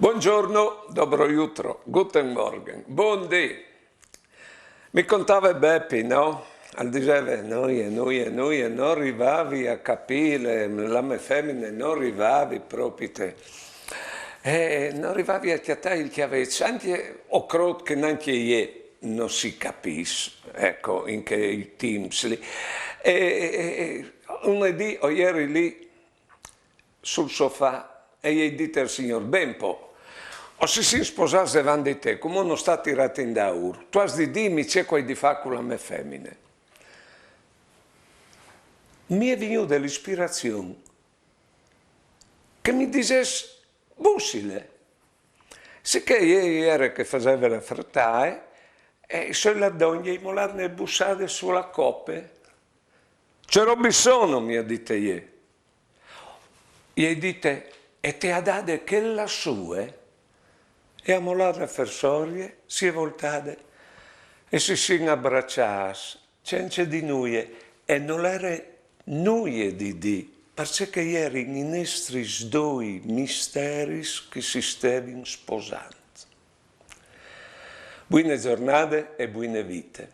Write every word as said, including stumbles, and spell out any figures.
Buongiorno, dobro jutro, guten Morgen, bundì. Mi contave Bepi, no? Al diseve, nuie, nuie, nuie, no rivavi a capî, la me femine, no rivavi propite. E no rivavi a cjatâ il cjavez, ancje o crôt che nancje jê no si capìs, eco, in chei timps li. E, e, e, un dì o jeri li sul sofà e i ai dit al signôr: «Ben po, o si sin sposâts devant di te, cumò no sta tirâti indaûr, tu âs di dîmi ce che o ai di fâ cu la me femine.» Mi è vignude l'ispirazion che mi disès: «Bussile.» Sichè jê e jere che e faseve la fretae, e soi lât dongje, i ai molât une bussade su la cope. «Ce robe sono?» mi à dite jê. I ai dite: «E te à dade chê là sù?» E à molât la fersore, si è voltade e si sin abraçâts, cence dî nuie, e nol jere nuie di dî, parcè che a jerin i nestris doi misteris che si stevin sposant. Buine zornade e buine vite.